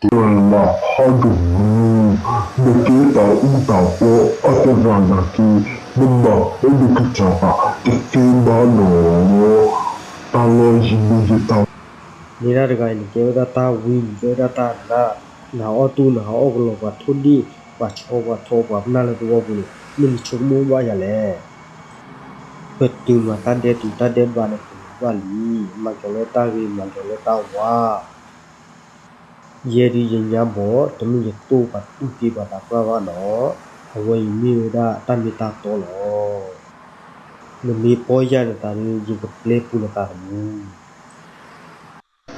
ကလးဟီၣ်တမူ, နကဲတၢ်အူတၢ်ပီအသရၣ်နာ်က့, နမၤအိၣ်နကစၢ်သးတသ့ဘၣ်နီၤ, တၢ်လီၢ်ယံၤမ့ၢ်ယတၢ် မ့ၢ်ဒၣ်တဂၤအံၤန့ၣ် ကဲဝဲဒၣ်တၢ်ဝံ ကဲဝဲဒၣ်တၢ်နး, နဟးအီၣ်တူၢ် နဟးအီၣ်ကလီၤ ပှၤထိၣ်ဒ့ၣ် ပှၤဆီ ပှၤထီပှၤပှၤပနၢ်လၢသဝီပူၤန့ၣ် မ့ၢ်နဆိကမိၣ်ဘၣ်ယၤလဲၣ်. ပတုာ်မၤတၢ်ဒဲးတူးတၢ်ဒဲးဘးန့ၣ် ပမၤဘၣ်လံ, မၤကီၤလၢတၢ်ဂ့ၤ မၤကီၤလၢတၢ်ဝါ ယဲဒုးယညါဘီၣ် တမ့ၢ်ယတိၢ်ပှၤတူၢ်က့ၤပှၤသးပှၢ်ဘၣ်နီၤ, အဝဲအံၤမ့ၢ်ဝဲဒၣ်တၢ်မ့ၢ်တၢ်တီလီၤ. နမ့ၢ်ပီၢ်ယၢ်နသးဒီး ယကပျဲပူၤနသးသမူ န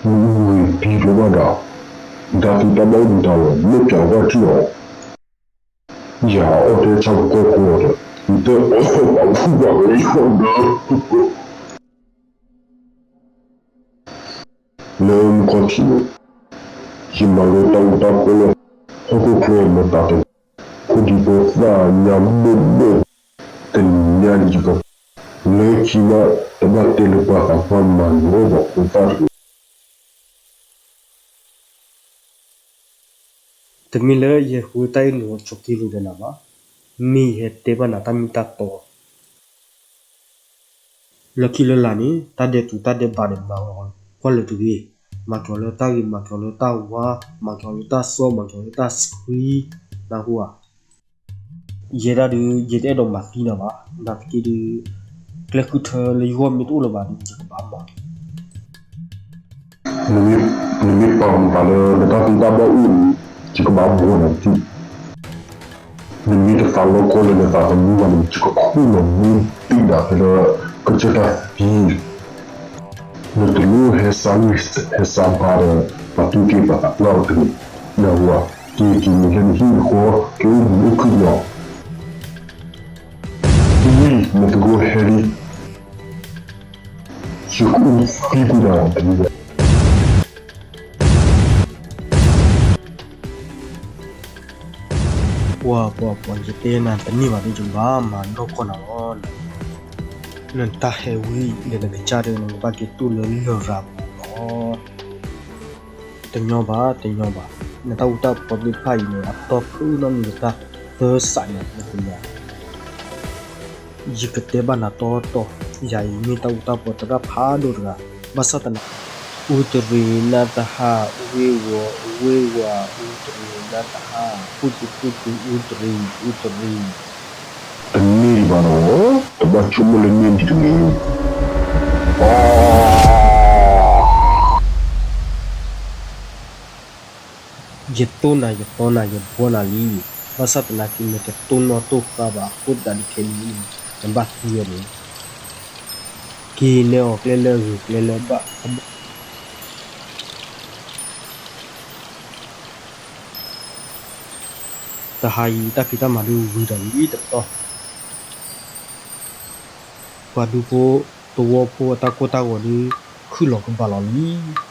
အူဂ့ၤပံၤလီၤဘၣ်ဒၣ်, နတၢ်သံတၢ်ဘၣ်အိၣ်မတၤလီၤ မ့ၢ်ပျးဝဲထံၣ်အီၤ, ယၤအီၣ်တဲဆၣ်ကီၢ်ကီၢ်ဒီး ယတဲအီၣ်ပှၤဝံၤပှၤဝဲအံၤဒီး လၢမူကီၢ်ထံးန့ၣ် ယမၤလိတၢ်အူတၢ်ပီလၢ ဟီၣ်ခိၣ်ချၢမတၤတဂၤ ဖိဒံဖိသၣ်ညါဘိၣ်ဘိၣ် တနံၤညါယက လၢခံမး တဘၣ်တဲလၢပှၤသးပှၢ်မၤလိဘၣ်ဖိသၣ်တဂ့ၤ. တမ့ၢ်လၢယဃုတၢ်အ့ၣ်လိာ်ဆိးက့လိာ်ဒီးနၤဘၣ်, မ့ၢ်ယဟဲတဲဘၣ်နၤတၢ်မ့ၢ်တၢ်တီ လၢခံလၢလာ်န့ၣ် တၢ်ဒဲးတူးတၢ်ဒဲးဘးန့ၣ် မၤအီၤကွၢ်လၢၤတဂ့ၤ, မၤကီၤလၢတၢ်ဂ့ၤ မၤကီၤလၢတၢ်ဝါ မၤကီၤလၢတၢ်စီ မၤကီၤလၢတၢ်ဆှံ, နၢ်ဟူဧါ. ယဲဒၣ်ဒီး ယတအဲၣ်ဒိးမၤသံနၤဘၣ်, နာ်သက့ဒီး ကျဲဃုထၢလၢယဂီၢ်မ့ၢ်တအိၣ်လၢၤဘၣ်ဒီး ယကဘၣ်မၤ နမ့ၢ်ပာ်မတၤလၢနတၢ်သံတၢ်ဘၣ်အိၣ်န့ၣ် ယကဘၣ်ဘှီနၤတထံၣ်, နမ့ၢ်တသးလီကီလၢနသးသမူဘၣ်န့ၣ် ယကခူၣ်လီၤမ့ၢ်တံၢ်ဒၣ်ဖဲလၢ ကစၢၢ်တၢ်သံ နတလိၣ်ဟဲစးဂံၢ်ဟဲစးဘါဒီး ပှၤတူၢ်က့ၤပှၤသးပှၢ်အီၤတဂ့ၤ, နၢ်ဟူဧါ, က့ၤက့ၤန့ၣ်လၢနဟံၣ်နဃီ က့ၤအိၣ်ဘှံးအိၣ်ခုၣ်လီၤ, ဝံၤ နသကိးဟဲလံ, ယကအူသံကွံာ်နၤတနံၤညါ ပှၤ ပှၤ ပှၤ ယတဲနၤ တန့ၢ်ဘၣ်ဒီး ယကဘၣ်မၤနီၢ်ကီၢ်နၤလီၤ. နတၢ်ဟဲဝံၤဒီးနကစၢ်ဒီး နကဘၣ်က့ၤတူၢ်လၢလရာ်ပူၤလီၤ. တညီဘၣ် တညီဘၣ်, နတၢ်အူတၢ်ပီသ့ၣ်တဖၣ်အံၤန့ၣ် အတီဖုၣ်နီၢ်မံၤတၢ်သၢစးညါ နသ့ၣ်ညါ ယကတဲဘၣ်နၤတီတီ, ယၤအံၤမ့ၢ်တၢ်အူတၢ်ပီသရၣ်ဖးဒိၣ်တဂၤ, ဘၣ်ဆၣ်သနာ်က့ အူတရံးနၢ်တဟါ, ဝ့ၢ်ဝီၤ, ဝ့ၢ်ဝါ, အူတရံးနၢ်တဟါ, ပူၣ်တုၤပူၣ်တုၤ အူတရံး, အူတရံး, တန့ၢ်ဒံးဘၣ်ဒီး တဘၣ်ဆိကမိၣ်လၢန့ၢ်ဒံးတဂ့ၤ. ယတိၢ်နၤ ယတီနၤ ယဘှီနၤလံ. ဘၣ်ဆၣ်သနာ်က့ နတတိၢ်နီၣ်တိၢ်ဃါဘၣ်အဃိသတးဒီး ခဲအံၤ နဘၣ်သံဝဲန့ၣ်, က့ၤနဲအီၤကျဲလၢအဂ့ၤ ကျဲလၢအဘၣ် တဟါအံၤ တၢ်ဖံးတၢ်မၤဒုးဝံၤဒီးလံတတီၤ, ပှၤဒူဖိသဝီဖိအတၢ်ကိၢ်တၢ်ဂီၤဒုး ခုၣ်လီၤကဘၣ်လီၤလံ.